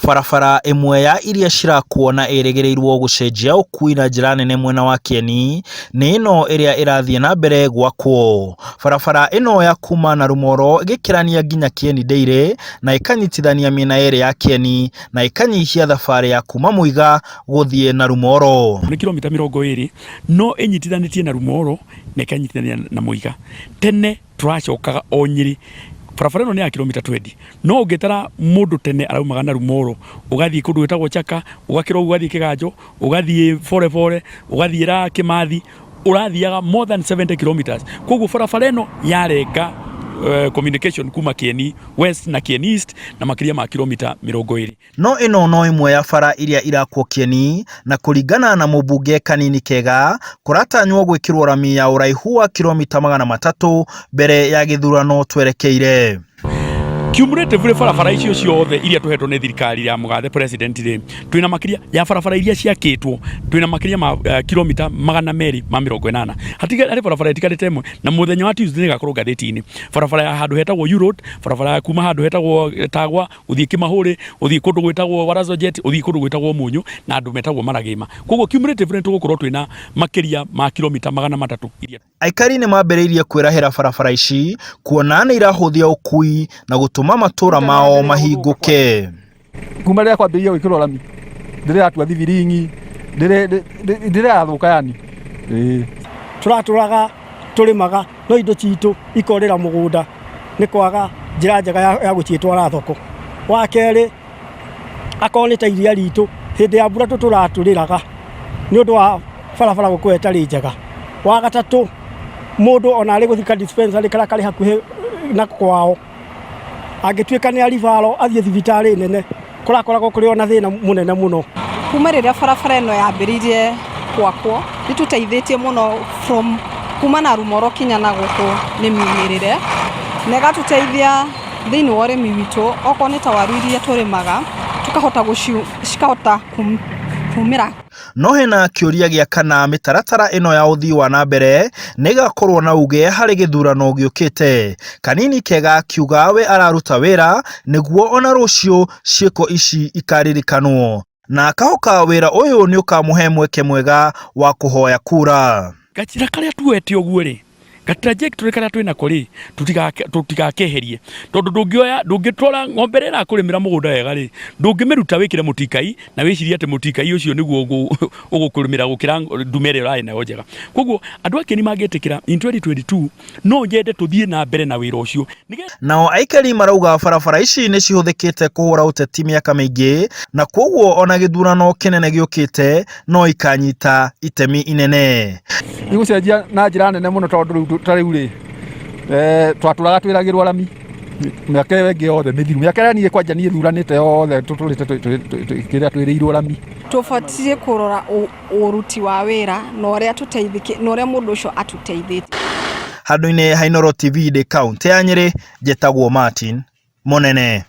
Barabara ĩmwe ya iria cirakwo na ĩrĩgĩrĩirwo gũcenjia ũkui na njĩra nene mwena wa Kieni nĩ ĩno ĩrĩa ĩrathiĩ na mbere gwakwo. Barabara ĩno ya kuma Narumoro ĩgĩkĩrania nginya Kieni Dairy na ĩkanyitithania mĩena yerĩ ya Kieni na ĩkanyihia thabarĩ ya kuma Muiga gũthiĩ Narumoro. Nĩ kilomita 20 no ĩnyitithanĩtie Narumoro na ĩkanyitithania na Muiga. Tene tũracokaga o Nyĩrĩ. Barabara ĩno nĩ ya kilomita 20 no ũngĩtara mũndũ tene araumaga Narumoro ũgathiĩ kũndũ gwĩtagwo Chaka, ũgakĩra ũguo ũgathiĩ Kĩganjo, ũgathiĩ Bore Bore, ũgathiĩ ra Kĩmathi, ũrathiaga more than 70 kilometers. Koguo barabara ĩno yarenga communication kuma Kieni West na Kieni East na makĩria ma kilomita 20. No ĩno no ĩmwe ya bara iria irakwo Kieni na kũringana na mũmbunge Kanini Kega, kũratanywo gwĩkĩrwo rami ya ũraihu wa kilomita 300 mbere ya gĩthurano twerekeire. Cumulatively barabara icio ciothe iria tũhetwo nĩ thirikari ya mũgathe president rĩ, twĩna makĩria ya barabara iria ciakĩtwo, twĩna makĩria ma kilomita 280. Harĩ barabara ĩtigarĩte ĩmwe na mũthenya wa Tuesday nĩ ĩgakorwo ngathĩti-inĩ. Barabara ya handũ hetagwo U Road, barabara ya kuma handũ hetagwo Tagwa, ũthiĩ Kĩmahũrĩ, ũthiĩ kũndũ gwĩtagwo Warazo Jet, ũthiĩ kũndũ gwĩtagwo Mũnyũ na andũ metagwo Maragĩma. Koguo cumulatively nĩ tũgũkorwo twĩna makĩria ma kilomita 300 iria Aikari nĩ mambĩrĩirie kwĩrahĩra barabara ici kuona nĩ irahũthia ũkui na gũtũma matũũra mao mahingũke. Kuma rĩrĩa kwambĩrĩirie gwĩkĩrwo rami ndĩrĩratua thibiringi ndĩrĩrathũka yani ĩĩ. Tũratũraga tũrĩmaga no indo citũ ikorĩra mũgũnda nĩ kwaga njĩra njega ya gũciĩtwara thoko. Wa kerĩ akorwo nĩ ta iria ritũ hĩndĩ ya mbura tũtũratũrĩraga nĩ ũndũ wa barabara gũkorwo ĩtarĩ njega. Wa gatatũ mũndũ ona arĩ gũthiĩ ka dispensary karĩa karĩ hakuhĩ na kwao angĩtuĩka nĩ aribaro athiĩ thibitarĩ nene kũrakoragwo kũrĩ ona thĩna mũnene mũno. Kuma rĩrĩa barabara ĩno yambĩrĩirie gwakwo nĩ tũteithĩtie mũno from kuma Narumoro kinya na gũkũ nĩ miumĩrĩre na ĩgatũteithia thĩinĩ wa ũrĩmi witũ okorwo nĩ ta waru iria tũrĩmaga tũkahota cikahota kumĩra. No hena kĩũria gĩa kana mĩtaratara ĩno ya ũthii wa na mbere nĩ ĩgakorwo na uge harĩ gĩthurano gĩũkĩte. Kanini Kega akiuga we araruta wĩra nĩguo ona rũciũ ciĩko ici ikaririkanwo. Na akahoka wĩra ũyũ nĩ ũkamũhe mweke mwega wa kũhoya kura. Gacĩra karĩa tuoete ũguo rĩ, ga trajectory karĩa twĩ nako rĩ, tũtigakeherie tondũ ndũngĩoya ndũngĩtwara ng'ombe ĩrĩa ĩrakũrĩmĩra mũgũnda wega rĩ, ndũngĩmĩruta wĩkĩre mũtikai na wĩcirie atĩ mũtikai ũcio nĩguo ũgũkũrĩmĩra gũkĩra ndume ĩrĩa ũrarĩ nayo njega. Koguo andũ a Kieni mangĩtĩkĩra in 2022 no nyende tũthiĩ na mbere na wĩra ũcio. Nao aikari marauga barabara ici nĩ cihũthĩkĩte kũhũra ũteti mĩaka mĩingĩ na kwoguo ona gĩthurano kĩnene gĩũkĩte no ikanyita itemi inene. Igũcenjia na njĩra nene mũno tondũ rĩu ta rĩu rĩ twatũraga twĩragĩrwo rami mĩaka ĩyo ĩngĩ yothe mĩthiru mĩaka ĩrĩa niĩ kwanja niĩ thuranĩte yothe tũtũrĩte kĩrĩa twĩrĩirwo rami. Tũbatiĩ kũrora ũruti wa wĩra na ũrĩa tũteithĩkĩte na ũrĩa mũndũ ũcio atũteithĩtie. Handũ-inĩ ha Inooro TV ndĩ kaũntĩ ya Nyĩrĩ, njĩtagwo Martin Mũnene.